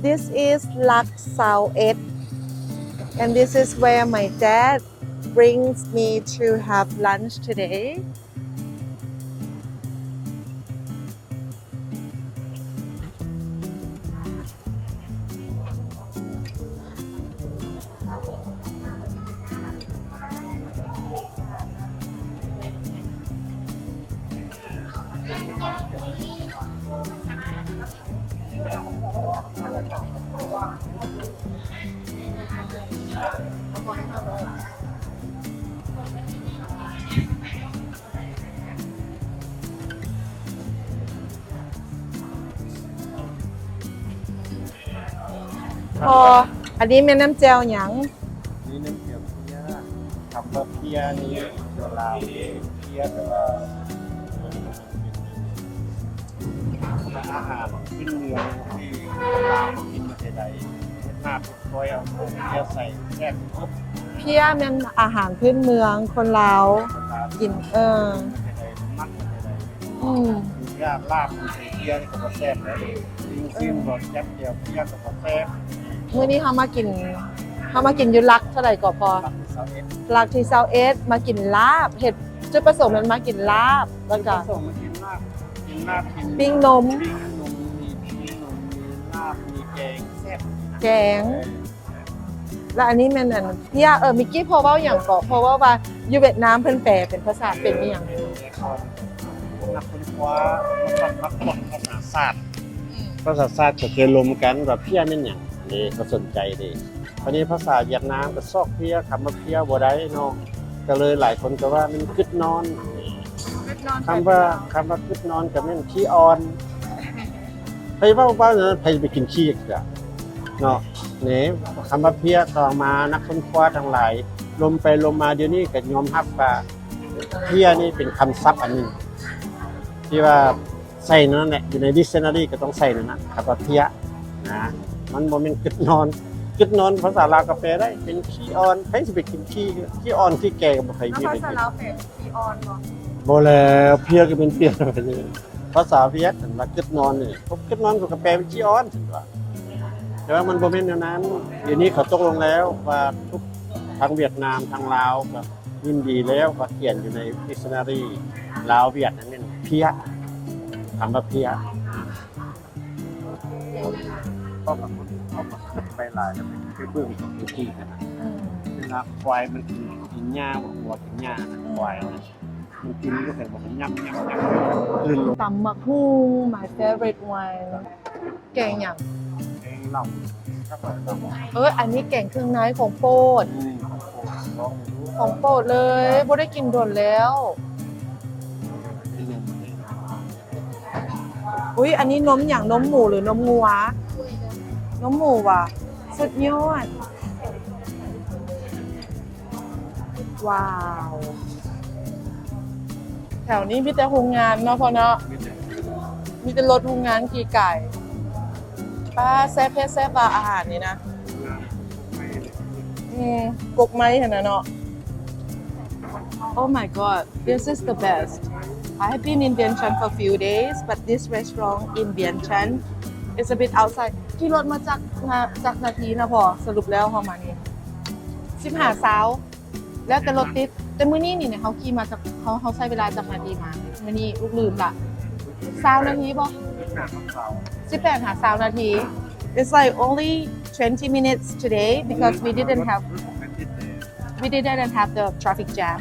This is ຫຼັກຊາວເອັດ and this is where my dad brings me to have lunch today. ພໍ ອັນນີ້ແມ່ນນ້ຳແຈ່ວຫຍັງ? ນີ້ນ້ຳແຈ່ວເພຍ. ຄຳວ່າເພຍນີ້ ຕົວລາວເພຍ ແປວ່າ ອາຫານພື້ນເມືອງທີ່ຄົນລາວມາກິນມາແຕ່ໃດ ເຮັດລາບ ເຮັດກ້ອຍ ເອົາເພຍໃສ່ແຊບ. ເພຍແມ່ນອາຫານພື້ນເມືອງຄົນລາວ ຄົນລາວກິນ ເອີ ມາແຕ່ໃດ ມັກມາແຕ່ໃດ. ອືມ ລາບ ລາບ ເພຍນີ້ກໍບໍ່ແຊບເລີຍ ຊີ້ນ ຊີ້ນບໍ່ແຊບ ແຈ່ວເພຍກໍບໍ່ແຊບ. ມື້ນີ້ເຮົາມາກິນ ເຮົາມາກິນຢູ່ຫຼັກເທົ່າໃດກໍພໍ? ຫຼັກທີ່ຊາວເອັດ ຫຼັກທີ່ຊາວເອັດ ມາກິນລາບ ເຮັດ ຈຸດປະສົງແມ່ນມາກິນລາບ ແລ້ວກໍ ຈຸດປະສົງມາກິນລາບ ກິນລາບ ກິນ ປີ້ງນົມ ປີ້ງນົມ ມີປີ້ງນົມ ມີລາບ ມີແກງ ແຊບ ແກງ. ເອີ ແລ້ວອັນນີ້ແມ່ນອັນ ເພຍ ເອີ ມິກກີ້ ພໍ່ເວົ້າຫຍັງເກາະ? ພໍ່ເວົ້າວ່າຢູ່ຫວຽດນາມເພິ່ນແປເປັນພາສາເປັນອີ່ຫຍັງ? ນັກຄົ້ນຄວ້າ ນັກ ນັກຄົ້ນຄວ້າພາສາສາດ ອືມ ພາສາສາດກໍເຄີຍລົມກັນວ່າເພຍແມ່ນຫຍັງເດ້ ກໍສົນໃຈເດ້. ບາດນີ້ພາສາຫວຽດນາມກໍຊອກເພຍ ຄຳວ່າເພຍບໍ່ໄດ້ເນາະ ກໍເລີຍຫຼາຍຄົນກໍວ່າມັນກຶດນອນ. ຄຳວ່າ ຄຳວ່າກຶດນອນກໍແມ່ນຂີ້ອ່ອນ. ໃຜເວົ້າ ເວົ້າແນວນັ້ນ ໃຜໄປກິນຂີ້ເທື່ອເນາະ? ນີ້ ຄຳວ່າເພຍຕໍ່ມາ ນັກຄົ້ນຄວ້າທັງຫຼາຍລົມໄປລົມມາ ດຽວນີ້ກໍຍອມຮັບວ່າເພຍນີ້ເປັນຄຳສັບອັນໜຶ່ງທີ່ວ່າ ໃສ່ນັ້ນແຫຼະ ຢູ່ໃນດິກຊັນນາຣີກໍຕ້ອງໃສ່ນັ້ນນະ ຄຳວ່າເພຍນະ ມັນບໍ່ແມ່ນກຶດນອນ. ກຶດນອນພາສາລາວກໍແປໄດ້ເປັນຂີ້ອ່ອນ ໃຜຊິໄປກິນຂີ້ ຂີ້ອ່ອນຂີ້ແກ່ກໍບໍ່ໃຜມີໃຜກິນ. ແລ້ວພາສາລາວແປເປັນຂີ້ອ່ອນບໍ່? ບໍ່ແລ້ວ ເພຍກໍເປັນເພຍ. ພາສາຫວຽດຫັ້ນວ່າກຶດນອນນີ້ ພວກກຶດນອນກໍແປເປັນຂີ້ອ່ອນຊັ້ນວ່າ ແຕ່ວ່າມັນບໍ່ແມ່ນແນວນັ້ນ. ດຽວນີ້ເຂົາຕົກລົງແລ້ວວ່າທຸກ ທັງຫວຽດນາມ ທັງລາວກໍ ຍິນດີແລ້ວ ກໍຂຽນຢູ່ໃນດິກຊັນນາຣີລາວຫວຽດນັ້ນແມ່ນເພຍ ຄຳວ່າເພຍ. ເພາະວ່າຄົນເຮົາກໍຄິດໄປຫຼາຍແລ້ວ ໄປເບິ່ງຂອງຕົວຈິງຫັ້ນນະ ອືມ ເວລາຄວາຍມັນກິນ ກິນຫຍ້າ ຫົວກິນຫຍ້ານະ ອືມ ຄວາຍນະ ມັນກິນຢູ່ ແຕ່ວ່າມັນຫຍັບໆໆ ຄືນລົງ. ຕຳບັກຫຸ່ງ my favorite one. ແກງຫຍັງ? ແກງເຫຼົ້າ ເອີ ອັນນີ້ແກງເຄື່ອງໃນ ຂອງໂປດ ອືມ ຂອງໂປດ ຂອງໂປດເລີຍ ບໍ່ໄດ້ກິນດົນແລ້ວ. ອຸ້ຍ ອັນນີ້ນົມຫຍັງ? ນົມໝູ ຫຼື ນົມງົວ? ນົມໝູຫວາ? ສຸດຍອດ. ວ້າວ ແຖວນີ້ມີແຕ່ໂຮງງານເນາະພໍ່ເນາະ ມີແຕ່ລົດໂຮງງານຂີ່ໄກ. ປ້າ ແຊບແທ້ແຊບວ່າອາຫານນີ້ນະ. ອືມ ກົກໄມ້ຫັ້ນນະເນາະ. Oh my god, this is the best. I have been in Vientiane for few days, but this restaurant in Vientiane is a bit outside. ຂີ່ລົດມາຈັກນາ ຈັກນາທີນະພໍ່? ສະຫຼຸບແລ້ວເຮົາມານີ້ ສິບຫ້າ ຊາວ ແລ້ວແຕ່ລົດຕິດ. ແຕ່ມື້ນີ້ນີ້ເຮົາຂີ່ມາຈັກ ເຮົາ ເຮົາໃຊ້ເວລາຈັກນາທີມາ? ມື້ນີ້ລູກລືມລະ ຊາວນາທີບໍ່? ສິບແປດຫາຊາວນາທີ. It's like only twenty minutes today because we didn't have, we didn't have the traffic jam.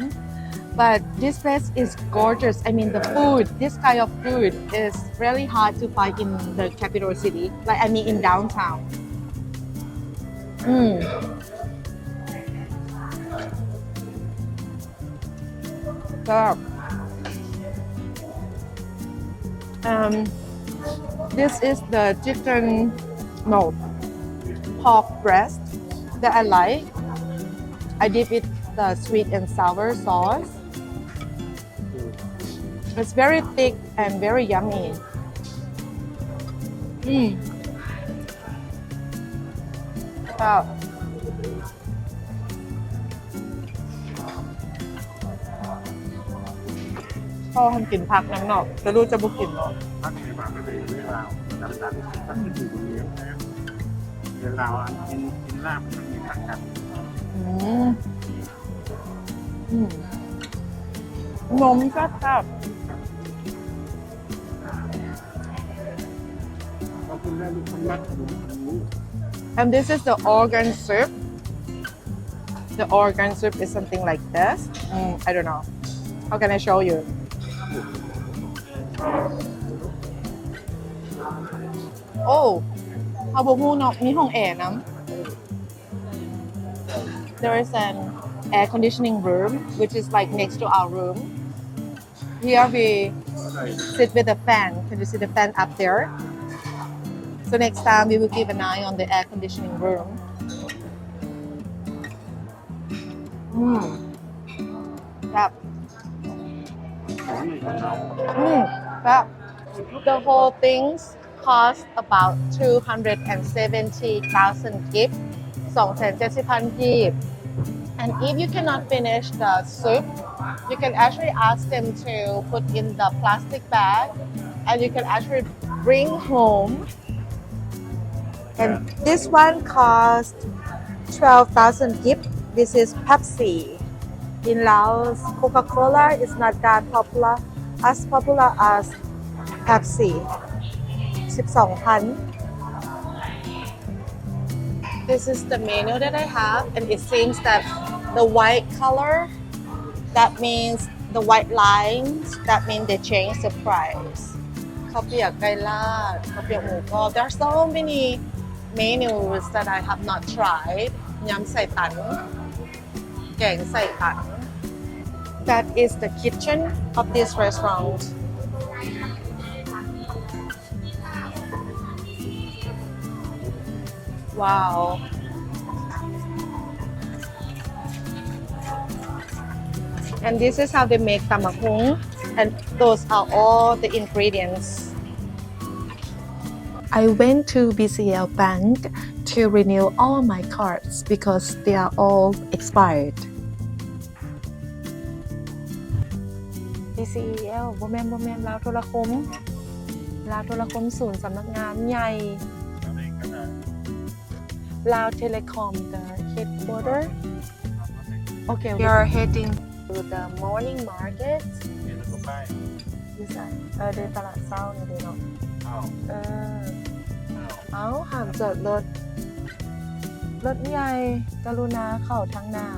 But this place is gorgeous. I mean, the food, this kind of food is really hard to find in the capital city. Like, I mean, in downtown. ອືມ ແຊບ. Um, this is the chicken, no, pork breast that I like. I dip it the sweet and sour sauce. It's very thick and very yummy. ອືມ ແຊບ. ພໍ່ຫັ້ນກິນຜັກນຳເນາະ ແຕ່ລູກຈະບໍ່ກິນເນາະ. ຜັກໃນບ້ານກໍໄດ້ ເວລາດຳໆ ຜັກກິນຢູ່ເມືອງ. ເວລາກິນ ກິນລາບມັນມີຜັກກັດ. ອືມ ອືມ ນົມແຊບໆ. ຂອບຄຸນນະລູກ ມັນມັກ And this is the organ soup. The organ soup is something like this. Mm, I don't know. How can I show you? ໂອ້ ເຮົາບໍ່ຮູ້ເນາະ ມີຫ້ອງແອນຳ. There is an air conditioning room, which is, like, next to our room. Here we sit with the fan. Can you see the fan up there? So next time we will keep an eye on the air conditioning room. ອືມ ແຊບ ອືມ ແຊບ. The whole things cost about two hundred and seventy thousand ກີບ ສອງແສນເຈັດສິບພັນ ກີບ. And if you cannot finish the soup, you can actually ask them to put in the plastic bag and you can actually bring home. And this one cost twelve thousand ກີບ. This is Pepsi. In Laos, Coca-Cola is not that popular, as popular as Pepsi. ສິບສອງພັນ. This is the menu that I have, and it seems that the white color, that means the white lines, that means they change the price. ເຂົ້າປຽກໄກ່ລາດ ເຂົ້າປຽກໝູກອບ. There are so many menus that I have not tried. ຍຳໃສ່ຕັນ ແກງໃສ່ຕັນ. That is the kitchen of this restaurant. Wow. And this is how they make tamakhung. And those are all the ingredients. I went to B C L Bank to renew all my cards because they are all expired. B C E L ບໍ່ແມ່ນ ບໍ່ແມ່ນ ລາວໂທລະຄົມ ລາວໂທລະຄົມ ສູນສຳນັກງານໃຫຍ່ Lao Telecom, the headquarter. Okay, we are heading to the morning market. ຢູ່ໃສ? ເອີ ເດີ ຕະຫຼາດເຊົ້ານີ້ເດ້ເນາະ. ເອີ ເອົ້າ ຫ້າມຈອດລົດ ລົດໃຫຍ່ ກະລຸນາເຂົ້າທາງໜ້າ.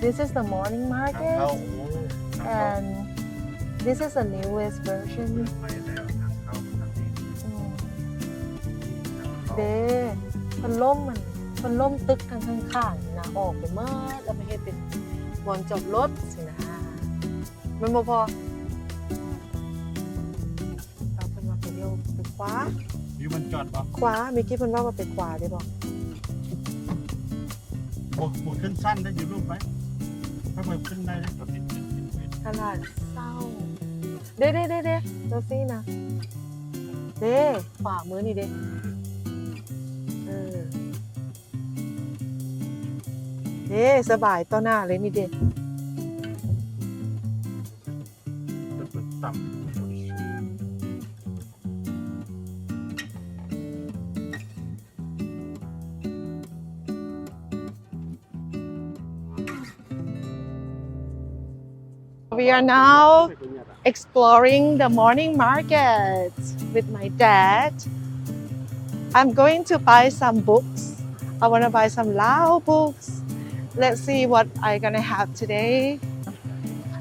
This is the morning market and this is the newest version. ເດ້ ເພິ່ນລົ້ມ ເພິ່ນລົ້ມຕຶກທາງຂ້າງໆນີ້ນະ ອອກໄປໝົດ ແລ້ວມາເຮັດເປັນບ່ອນຈອດລົດຊີ້ນະ ແມ່ນບໍ່ພໍ່? ເພິ່ນວ່າໄປລ້ຽວ ໄປຂວາ ຢູ່ມັນຈອດບໍ່? ຂວາ ເມື່ອກີ້ເພິ່ນເວົ້າວ່າໄປຂວາເດ້ບໍ່? ບໍ່ ບໍ່ຂຶ້ນຊັ້ນໄດ້ ຢູ່ລຸ່ມໄປ ຖ້າໄປຂຶ້ນໄດ້ ກໍຕິດ ຕະຫຼາດເຊົ້າ ເດ້ ເດ້ ເດ້ ເດ້ ໂຕຊີ້ນະ ເດ້ ຂວາມືນີ້ເດ້ ເອີ ເດ້ ສະບາຍຕໍ່ໜ້າເລີຍນີ້ເດ້. We are now exploring the morning market with my dad. I'm going to buy some books. I wanna buy some Lao books. Let's see what I gonna have today.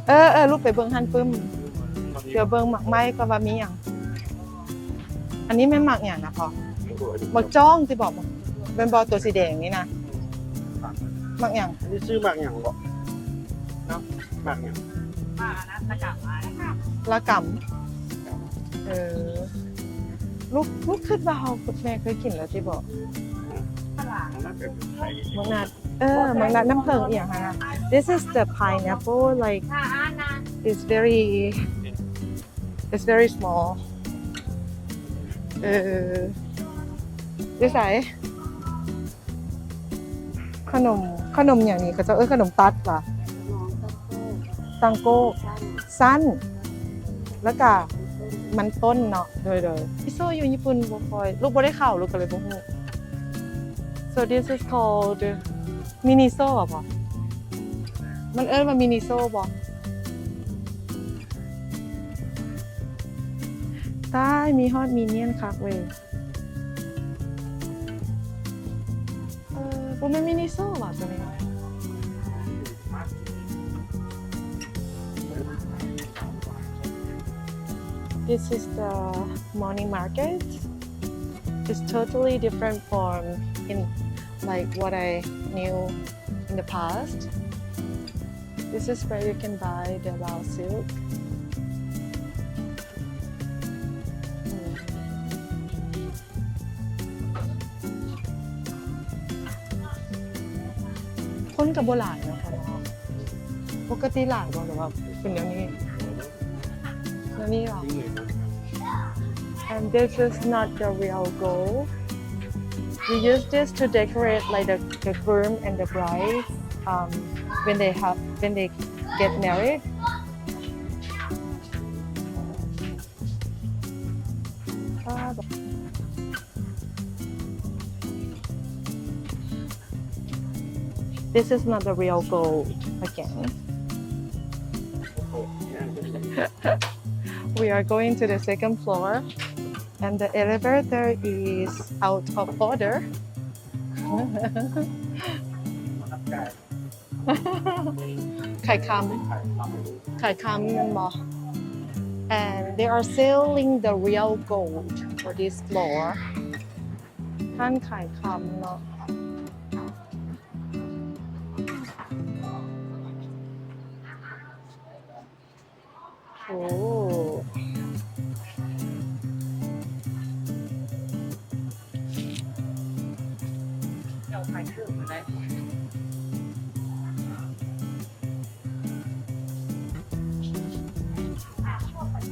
ເອີ ເອີ ລູກໄປເບິ່ງຫັ້ນປຶ້ມ. ດຽວເບິ່ງໝາກໄມ້ກ່ອນວ່າມີຫຍັງ. ອັນນີ້ແມ່ນໝາກຫຍັງນະພໍ່? ໝາກຈ້ອງຕິບໍ? ແມ່ນບໍ່ ຕົວສີແດງນີ້ນະ? ໝາກຫຍັງ? ອັນນີ້ຊື່ໝາກຫຍັງບໍ? ເນາະ ໝາກຫຍັງ? ລະກຳ. ເອີ ລູກ ລູກຄິດວ່າເຮົາ ແມ່ເຄີຍກິນແລ້ວຕິບໍ? ໝາກນັດ ເອີ ໝາກນັດນ້ຳເຜິ້ງອີ່ຫຍັງຫັ້ນນະ. This is the pineapple, like, it's very, it's very small. ເອີ ຢູ່ໃສ? ຂະໜົມ ຂະໜົມຫຍັງນີ້ ເຂົາເຈົ້າເອີ້ນຂະໜົມຕັດຫວາ? ຕັງໂກ້ ຊັ້ນ ແລ້ວກະ ມັນຕົ້ນເນາະ. ໂດຍ ໂດຍ Miniso ຢູ່ຍີ່ປຸ່ນບໍ່ຄ່ອຍ ລູກບໍ່ໄດ້ເຂົ້າ ລູກກໍເລີຍບໍ່ຮູ້. So this is called Miniso ບໍ? ມັນເອີ້ນວ່າ Miniso ບໍ? ຕາຍ ມີຮອດ Minion ຄັກເວີຍ. ເອີ ບໍ່ແມ່ນ Miniso ຫວາຕົວນີ້? This is the morning market. It's totally different from in, like, what I knew in the past. This is where you can buy the Lao silk. ຄົນກໍບໍ່ຫຼາຍເນາະ ເພາະວ່າປົກກະຕິຫຼາຍບໍ່ ຫຼືວ່າເປັນແນວນີ້ ແນວນີ້ຫວາ? And this is not the real gold. We use this to decorate, like, the, the groom and the bride, um, when they have, when they get married. This is not the real gold again. We are going to the second floor, and the elevator is out of order. ຂາຍຄຳ ຂາຍຄຳແມ່ນບໍ່? And they are selling the real gold for this floor. ຮ້ານຂາຍຄຳເນາະ. ໂອ້ ເຈົ້າຂາຍເຄື່ອງຢູ່ໃດ?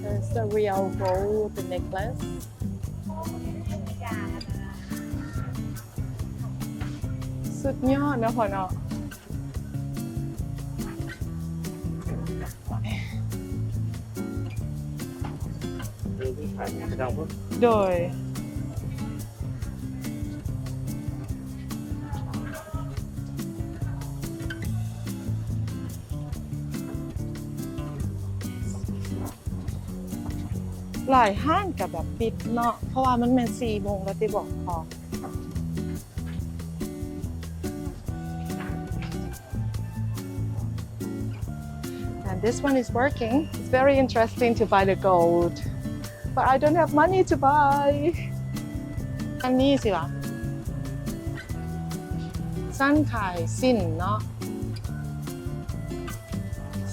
There's the real gold, the necklace. ສຸດຍອດເນາະພໍ່ເນາະ. ໂດຍ ຫຼາຍຮ້ານກໍແບບປິດເນາະ ເພາະວ່າມັນແມ່ນສີ່ໂມງແລ້ວຕິ ບອກພໍ. And this one is working. It's very interesting to buy the gold, but I don't have money to buy. ອັນນີ້ຊິວະ ຊັ້ນຂາຍສິ້ນເນາະ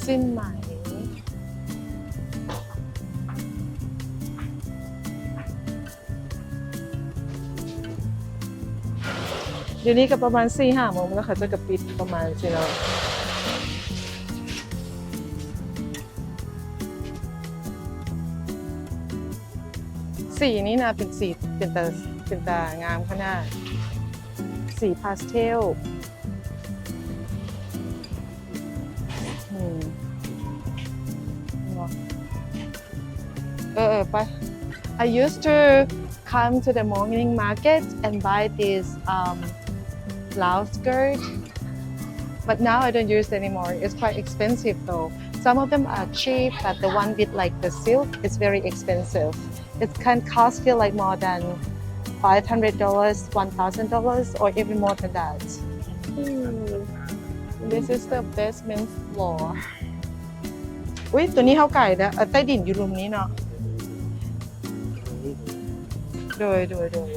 ສິ້ນໄໝ. ດຽວນີ້ກໍປະມານສີ່ຫ້າໂມງແລ້ວ ເຂົາເຈົ້າກໍປິດປະມານຊີ້ເນາະ. ສີນີ້ນະ ເປັນສີ ເປັນຕາ ເປັນຕາງາມຂະໜາດ ສີພາສເທວ. ອືມ ເນາະ ເອີ ເອີ ໄປ. I used to come to the morning market and buy this, um, Lao skirt, but now I don't use it anymore. It's quite expensive though. Some of them are cheap, but the one with, like, the silk is very expensive. It can cost you, like, more than five hundred dollars, one thousand dollars, or even more than that. This is the basement floor. ອຸ້ຍ ຕົວນີ້ເຮົາກາຍແລ້ວ ໃຕ້ດິນຢູ່ລຸ່ມນີ້ເນາະ. ໂດຍ ໂດຍ ໂດຍ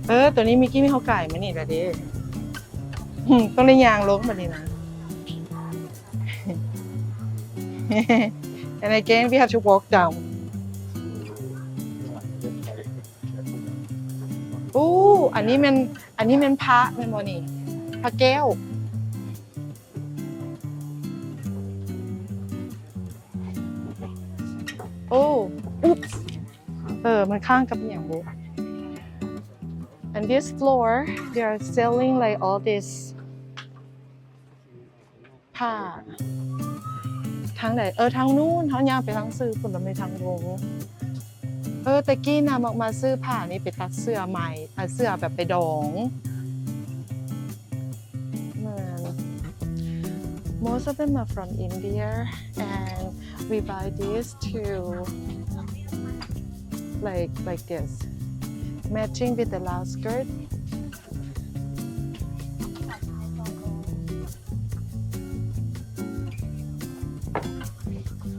ເອີ ຕົວນີ້ມີກີ້ມີເຮົາກາຍມານີ້ແລ້ວເດ້. ອືມ ຕ້ອງໄດ້ຍ່າງລົງບັດນີ້ນະ. And again we have to walk down. ອູ້ ອັນນີ້ແມ່ນ ອັນນີ້ແມ່ນພະແມ່ນບໍ່ນີ້? ພະແກ້ວ. ໂອ້ Oops. ເອີ ມັນຄ້າງກັບອີ່ຫຍັງບຸ? And this floor, they are selling, like, all this ຜ້າ. ທາງໃດ? ເອີ ທາງນູ້ນ ເຮົາຍ່າງໄປທາງຊື່ພຸ້ນ ລະແມ່ນທາງລົງ. ເອີ ແຕ່ກີ້ນະມັກມາຊື້ຜ້ານີ້ໄປຕັດເສື້ອໃໝ່ ເອົາເສື້ອແບບໄປດອງ. ແມ່ນ. Most of them are from India and we buy this to like, like this, matching with the Lao skirt.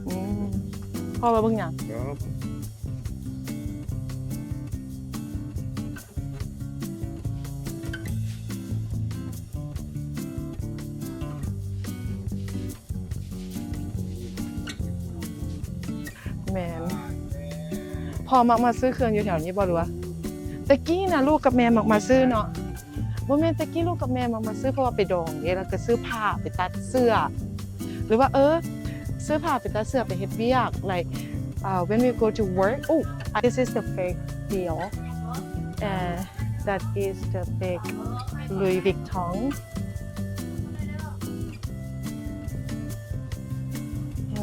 ອືມ ພໍ່ວ່າເບິ່ງຫຍັງ? ແມ່ນ. ພໍ່ມັກມາຊື້ເຄື່ອງຢູ່ແຖວນີ້ບໍ່ ຫຼືວ່າ? ແຕ່ກີ້ນະ ລູກກັບແມ່ມັກມາຊື້ເນາະ. ບໍ່ແມ່ນ ແຕ່ກີ້ລູກກັບແມ່ມັກມາຊື້ ເພາະວ່າໄປດອງເດ້ ແລ້ວກໍຊື້ຜ້າ ໄປຕັດເສື້ອ ຫຼືວ່າ ເອີ ຊື້ຜ້າໄປຕັດເສື້ອ ໄປເຮັດວຽກ like, uh, when we go to work. Oh, this is the fake Dior and that is the fake Louis Vuitton.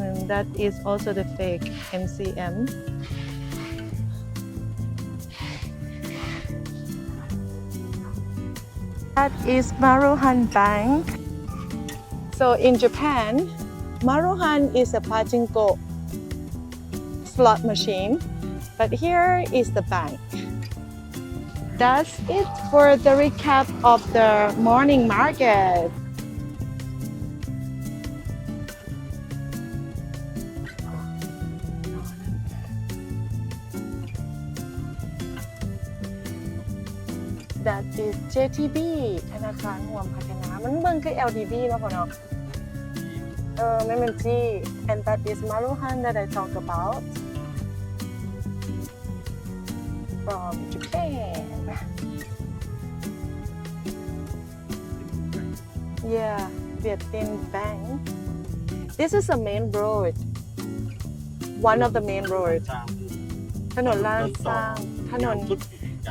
And that is also the fake M C M. That is Maruhan Bank. So in Japan, Maruhan is a pachinko slot machine, but here is the bank. That's it for the recap of the morning market. That is J T B ທະນາຄານຮ່ວມພັດທະນາ ມັນເບິ່ງຄື L D B ເນາະ ພໍ່ເນາະ. ເອີ ແມ່ນ ແມ່ນ G. And that is Maruhan that I talk about from Japan. Yeah, Vietnam Bank. This is a main road. One of the main road. ຖະໜົນລ້ານຊ້າງ ຖະໜົນ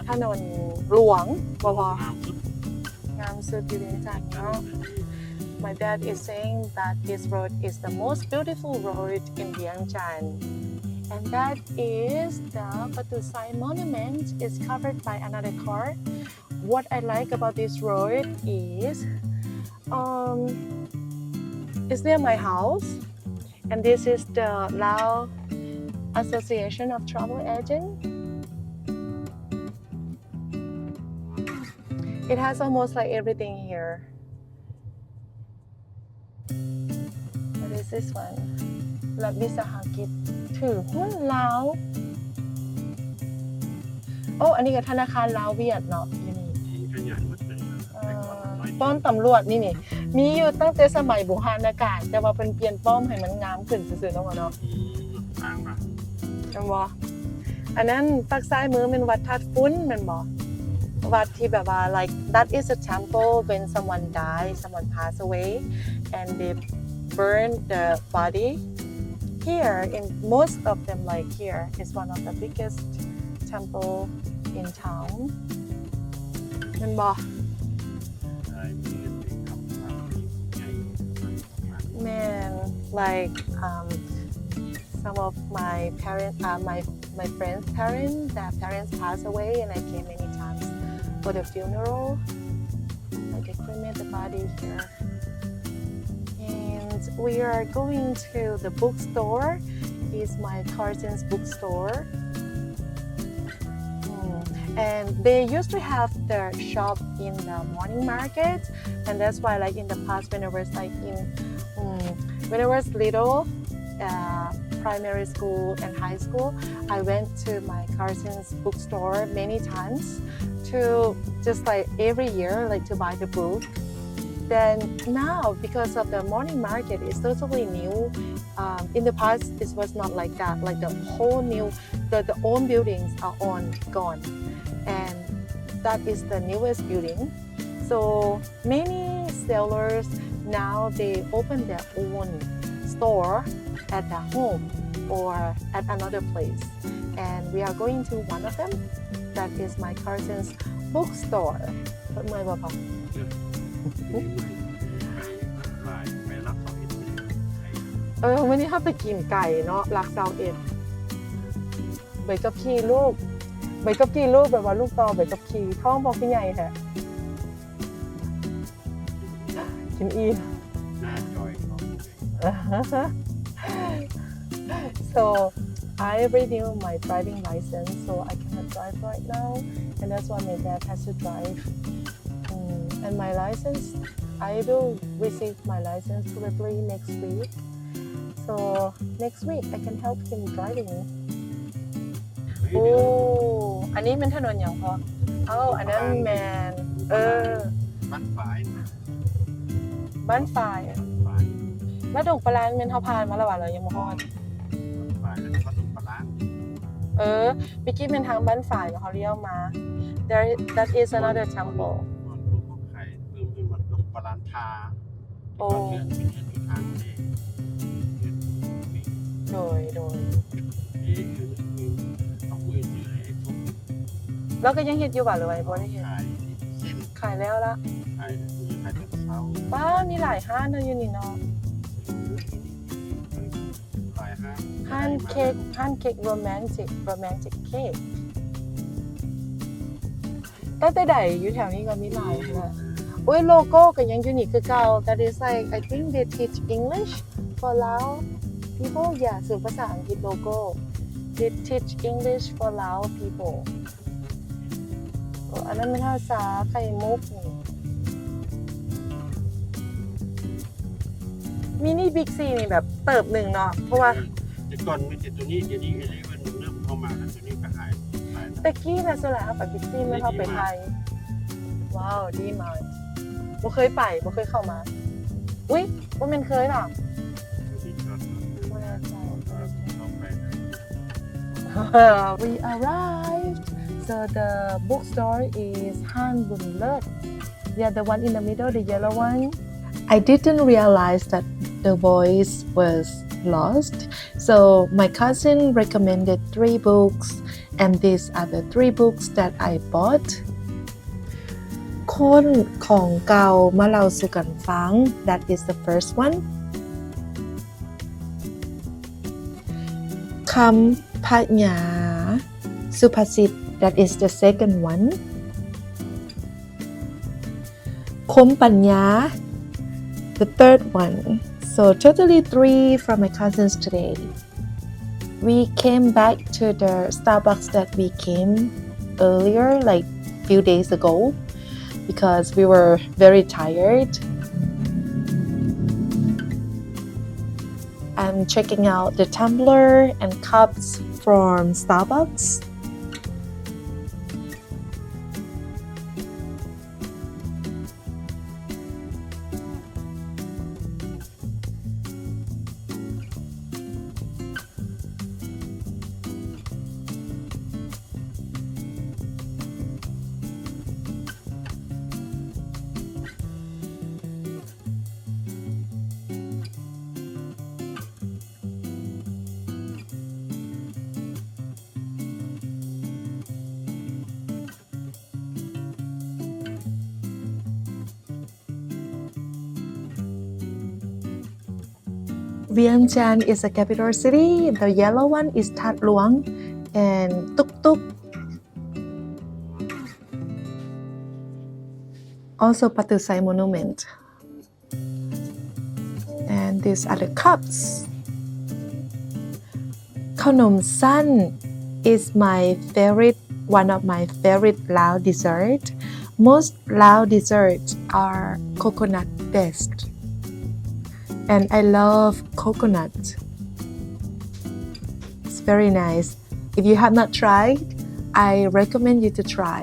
ຖະໜົນຫຼວງ ບໍ່ ບໍ່ ງາມສຸດຢູ່ວຽງຈັນເນາະ. My dad is saying that this road is the most beautiful road in Vientiane. And that is the Patuxai Monument is covered by another car. What I like about this road is, um, it's near my house, and this is the Lao Association of Travel Agent. It has almost, like, everything here. What is this one? ລັດວິສາຫະກິດຖືຫຸ້ນລາວ. ໂອ້ ອັນນີ້ກໍທະນາຄານລາວຫວຽດເນາະ ຢູ່ນີ້. ຂະຫຍາຍໝົດເລີຍ. ເອີ ປ້ອມຕຳຫຼວດນີ້ນີ້ ມີຢູ່ຕັ້ງແຕ່ສະໄໝບູຮານະການ ແຕ່ວ່າເພິ່ນປ່ຽນປ້ອມໃຫ້ມັນງາມຂຶ້ນຊື່ໆ ເນາະ ເນາະ. ອືມ ຕ່າງວ່າ ແມ່ນບໍ່? ອັນນັ້ນປາກຊ້າຍມືແມ່ນວັດທາດຝຸ່ນແມ່ນບໍ່? ວັດທີ່ແບບວ່າ like, that is a temple when someone die, someone pass away and they burn the body here. In most of them, like, here is one of the biggest temple in town ແມ່ນບໍ່? ແມ່ນ like, um, some of my parent, uh, my, my friend's parents, their parents passed away, and I came many times for the funeral. Like, they cremate the body here. And we are going to the bookstore. It's my cousin's bookstore. Mm. And they used to have their shop in the morning market, and that's why, like, in the past, when I was, like, in, mm, when I was little, uh, primary school and high school, I went to my cousin's bookstore many times to just, like, every year, like, to buy the book. Then now, because of the morning market, it's totally new. Um, in the past, it was not like that. Like, the whole new, the, the old buildings are on, gone. And that is the newest building. So many sellers now, they open their own store at their home or at another place. And we are going to one of them. That is my cousin's bookstore. ເມື່ອຍບໍ່ພໍ່? ໄປ ໄປລັກເຂົາເຮັດ ໄປ ເອີ ມື້ນີ້ເຮົາໄປກິນໄກ່ເນາະ ຫຼັກຊາວເອັດ. ໃບຂັບຂີ່ລູກ ໃບຂັບຂີ່ລູກ ແບບວ່າລູກຕໍ່ໃບຂັບຂີ່. ທ້ອງບໍ່ຄືໃຫຍ່ແທ້. ກິນອີ່ມ. So, I renew my driving license, so I cannot drive right now, and that's why my dad has to drive. Mm, and my license, I will receive my license probably next week. So, next week I can help him driving. ໂອ້ ອັນນີ້ແມ່ນຖະໜົນຫຍັງພໍ່? ເອົ້າ ອັນນັ້ນແມ່ນ ເອີ ບ້ານຝາຍ ບ້ານຝາຍ ບ້ານຝາຍ. ແລ້ວດົງປະລານແມ່ນເຮົາຜ່ານມາແລ້ວຫວາ? ເຮົາຍັງບໍ່ຮອດ ບ້ານຝາຍ ແລ້ວກໍດົງປະລານ. ເອີ ເມື່ອກີ້ແມ່ນທາງບ້ານຝາຍ ແລ້ວເຮົາລ້ຽວມາ. There, that is another temple. ບ່ອນ ບ່ອນເຂົາຂາຍເພີ່ມຂຶ້ນມາດົງປະລານທາ. ໂອ້ ເປັນເຮືອນ ເປັນເຮືອນຢູ່ທາງເດ ໂດຍ ໂດຍ ເອີ ເຮືອນ ເຮືອນ ເຮົາຄຸຍຊື່ໃຫ້ຊົມ. ແລ້ວກໍຍັງເຮັດຢູ່ຫວາ ຫຼືວ່າບໍ່ໄດ້ເຮັດ? ຂາຍເສັ້ນ ຂາຍແລ້ວລະ ຂາຍ ຂາຍແຕ່ເຊົ້າ. ປ້າ ມີຫຼາຍຮ້ານເນາະຢູ່ນີ້ເນາະ. ເອີ ມີຫຼາຍຮ້ານ ຮ້ານເຄັກ ຮ້ານເຄັກ romantic, romantic cake. ຕັ້ງແຕ່ໃດ ຢູ່ແຖວນີ້ກໍມີຫຼາຍແລ້ວ. ໂອ້ຍ ໂລໂກ້ກໍຍັງຢູ່ນີ້ຄືເກົ່າ. That is like, I think they teach English for Lao people. Yeah, ສູນພາສາອັງກິດໂລໂກ້. They teach English for Lao people. ໂອ້ ອັນນັ້ນແມ່ນຊາໄຂ່ມຸກນີ້. ມິນິບິກຊີນີ້ແບບເຕີບໜຶ່ງເນາະ ເພາະວ່າ ເອີ ແຕ່ກ່ອນມີແຕ່ໂຕນີ້ ດຽວນີ້ເອເລເວັນເລີ່ມເຂົ້າມາແລ້ວ ໂຕນີ້ກໍຫາຍ ຫາຍແລ້ວ. ແຕ່ກີ້ນະ ສ່ວນຫຼາຍເຮົາໄປບິກຊີແມ່ນເຮົາໄປໄທ. ວ້າວ ດີມາກ ບໍ່ເຄີຍໄປ ບໍ່ເຄີຍເຂົ້າມາ. ອຸ້ຍ ບໍ່ແມ່ນເຄີຍຫວາ? We arrived. So the bookstore is Han Bun Lut. Yeah, the one in the middle, the yellow one. I didn't realize that the voice was lost. So my cousin recommended three books, and these are the three books that I bought. ຄົ້ນຂອງເກົ່າມາເລົ່າສູ່ກັນຟັງ. That is the first one. ຄຳພະຍາ ສຸພາສິດ. That is the second one. ຄົມປັນຍາ the third one. So totally three from my cousins today. We came back to the Starbucks that we came earlier, like, few days ago, because we were very tired. I'm checking out the tumbler and cups from Starbucks. Vientiane is a capital city. The yellow one is That Luang and Tuk Tuk. Also Patu Sai Monument. And these are the cups. ເຂົ້າໜົມຊັ້ນ is my favorite, one of my favorite Lao dessert. Most Lao desserts are coconut based. And I love coconut. It's very nice. If you have not tried, I recommend you to try.